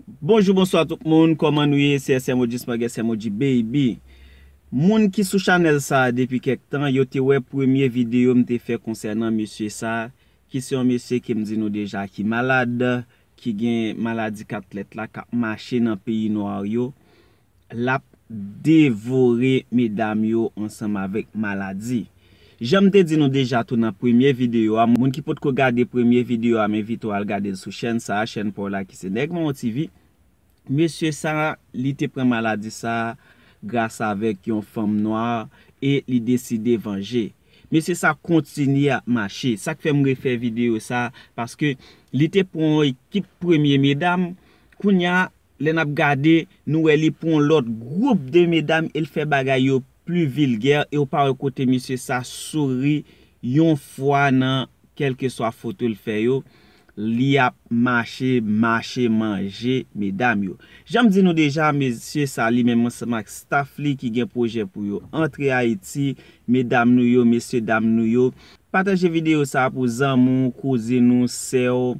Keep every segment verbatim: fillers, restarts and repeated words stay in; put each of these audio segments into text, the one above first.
Bonjou, bonswa tout moun, kòman nou ye? Se S M O G Smoggy, S M O G Baby. Moun ki sou chanèl sa a depi kèk tan, yo te wè premye videyo m te fè konsènan mesye sa a, ki se yon mesye ke m di nou deja ki malad, ki gen maladi kat lèt la, k ap mache nan peyi nwa yo. L ap devore medam yo ansanm avèk maladi. Jan m te di nou deja tou nan premye videyo a, moun ki potko gade premye videyo a, m envite w al gade l sou chèn sa a, chèn pa w la ki se Nèg Mawon T V. Mesye sa a, li te pran maladi sa a gras avèk yon fanm nwa e li deside vanje. Mesye sa a kontinye ap mache. Sa k fè m refè videyo sa a, paske li te pran yon ekip premye medam. Kounye a, lè n ap gade, nou wè li pran yon lòt gwoup de medam e l fè bagay yo pli vilgè e w pa wè kote mesye sa souri yon fwa nan kèlkeswa foto l fè yo. Li ap mache, mache manje medam yo. Jan m di nou deja, mesye sa li menm ansanm ak staff li ki gen pwojè pou yo antre Ayiti, medam nou yo, mesye dam nou yo. Pataje videyo sa a pou zanmi w, kouzin ou, sè w,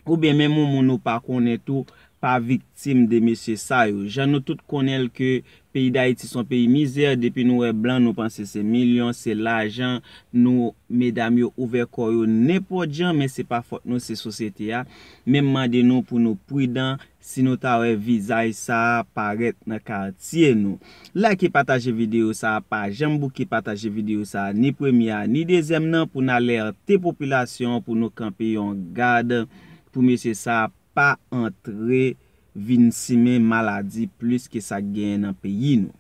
oubyen menm yon moun ou pa konnen tou, pa viktim de mesye sa yo. Jan nou tout konnen l ke peyi Dayiti se yon peyi mizè, depi nou wè blan, nou panse se milyon, se lajan, nou, medam yo ouvè kò yo nenpòt jan, men se pa fòt nou, se sosyete a. Men m mande nou pou nou pridan, si nou ta wè vizaj sa a parèt nan katye nou. Like e pataje videyo sa a, pa janm bouke pataje videyo sa a, ni premye a, ni dezyèm nan, pou n alète popilasyon an, pou nou kanpe yon gad, pou mesye sa a pa antre vin simen maladi plis ke sa k genyen nan peyi nou.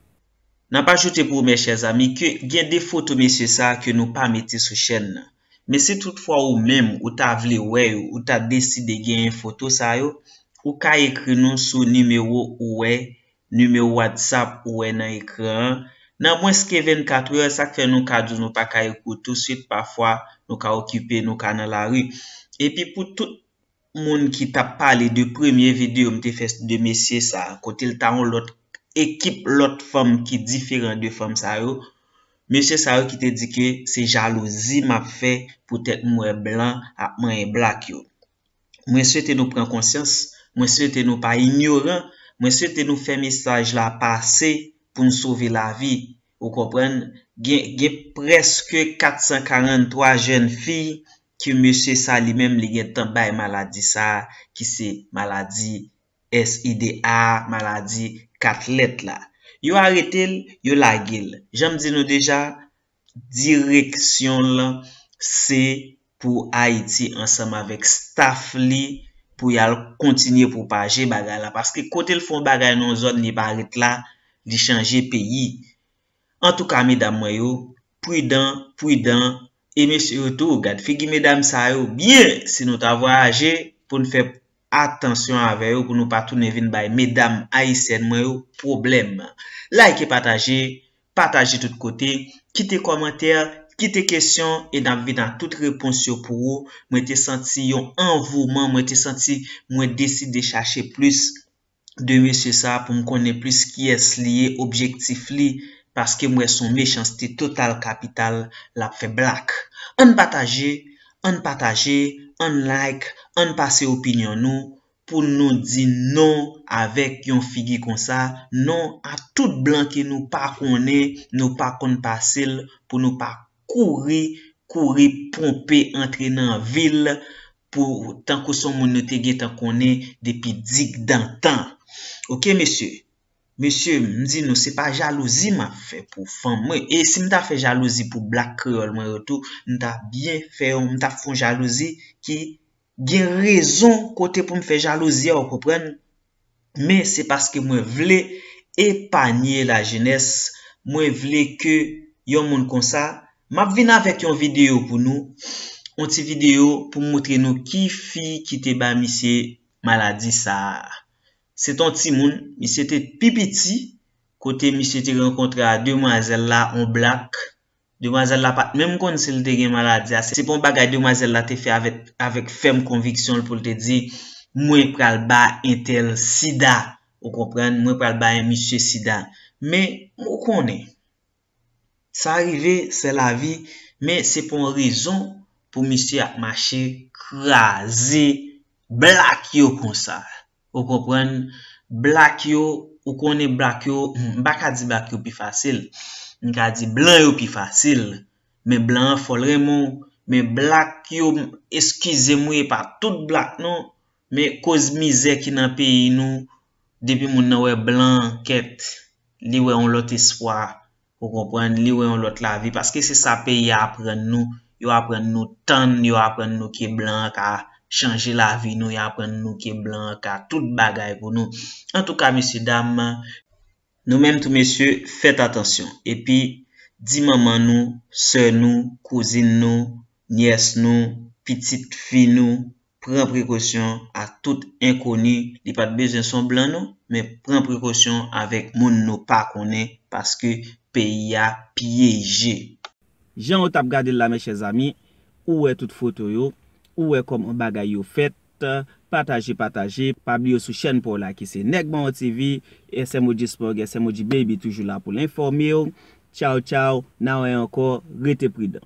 N ap ajoute pou ou, mes chers amis, ke gen de foto mesye sa a ke nou pa mete sou chèn nan. Men si toutfwa ou menm, ou ta vle wè yo, ou ta deside genyen foto sa yo, ou ka ekri nou sou nimewo ou wè, nimewo WhatsApp ou wè nan ekran an. Nan mwens ke vennkat è, sa k fè nou ka di w nou pa ka ekri w tousuit, pafwa nou ka okipe, nou ka nan lari. Epi pou tout moun ki t ap pale de premye videyo m te fè de mesye sa a, kote l ta yon lòt ekip, lòt fanm ki diferan de fanm sa yo, mesye sa yo ki te di ke se jalouzi m ap fè poutèt m wè blan ap manyen blak yo. Mwen swete nou pran konsyans, mwen swete nou pa inyoran, mwen swete nou fè mesaj la pase pou n sove lavi. Ou konprann? Gen, gen prèske kat san karant twa jèn fi ke mesye sa li menm li gentan bay maladi sa a, ki se maladi S I D A, maladi kat lèt la. Yo arete l, yo lage l. Jan m di nou deja, direksyon l se pou Ayiti ansanm avèk staff li pou y al kontinye pwopaje bagay la. Paske kote l fè yon bagay nan yon zòn, li pa ret la, li chanje peyi. Antouka, medam mwen yo, pridan, pridan, e mesye yo tou, gad figi medam sa yo byen, si nou ta vwayaje, pou n fè atansyon avè yo, pou nou pa tounen vin bay medam ayisyèn mwen yo pwoblèm. Like e pataje, pataje tout kote, kite kòmantè, kite kesyon, e n ap vin ak tout repons yo pou ou. Mwen te santi yon anvouman, mwen te santi mwen deside chache plis de mesye sa a pou m konnen plis kiyès li ye, objektif li, paske m wè se yon mechanste total kapital l ap fè blak. Ann pataje, ann pataje, ann like, ann pase opinyon nou, pou nou di non avèk yon figi konsa, non a tout blan ke nou pa konnen, nou pa konn pase l, pou nou pa kouri, kouri ponpe antre nan vil, pou, tankou se yon moun nou te gentan konnen depi digdantan. Oke, mesye? Mesye, m di nou, se pa jalouzi m ap fè pou fanm mwen. E si m ta fè jalouzi pou blak kreyòl mwen yo tou, m ta byen fè yon, m ta fè yon jalouzi ki gen rezon kote pou m fè jalouzi a, ou konprann? Men se paske mwen vle epanye lajenès, mwen vle ke yon moun konsa, m ap vin avèk yon videyo pou nou, yon ti videyo pou m montre nou ki fi ki te ba misye maladi sa a. Se t on timoun, misye te pi piti, kote misye te rankontre a demwazèl la, on blak. Demwazèl la pa t menm konn si l te gen maladi a. Se pa yon bagay demwazèl la te fè avèk, avèk fèm konviksyon l pou l te di, mwen pral ba entèl sida. Ou konprann? Mwen pral ba misye sida. Men, ou konnen, sa rive, se lavi, men se pa yon rezon pou misye ap mache kraze blak yo konsa. Ou konprann? Black yo, ou konnen black yo, m pa ka di black yo pi fasil. M ka di blan yo pi fasil. Men blan an fò l renmen w. Men black yo, eskize m wi, e pa tout black non. Men koz mizè ki nan peyi nou, depi moun nan wè blan an, kèt, li wè yon lòt espwa. Ou konprann? Li wè yon lòt lavi. Paske se sa peyi a aprann nou. Yo aprann nou tann, yo aprann nou ke blan an ka chanje lavi nou, yo aprann nou ke blan an ka tout bagay pou nou. Antouka, mesye dam, nou menm tou mesye, fèt atansyon. Epi, di manman nou, sè nou, kouzin nou, nyès nou, pitit fi nou, pran prekosyon ak tout enkoni. Li pa t bezwen se yon blan non, men pran prekosyon avèk moun nou pa konnen, paske peyi a pyeje. Jan w t ap gade l la, mes chers amis, ou wè tout foto yo, ou wè kòman bagay yo fèt. Pataje, pataje, pa bliye sou chèn pa w la ki se Nèg Mawon T V, S M O G Sport, S M O G Baby toujou la pou l enfòme w. Tchaw, tchaw, n a wè ankò, rete pridan.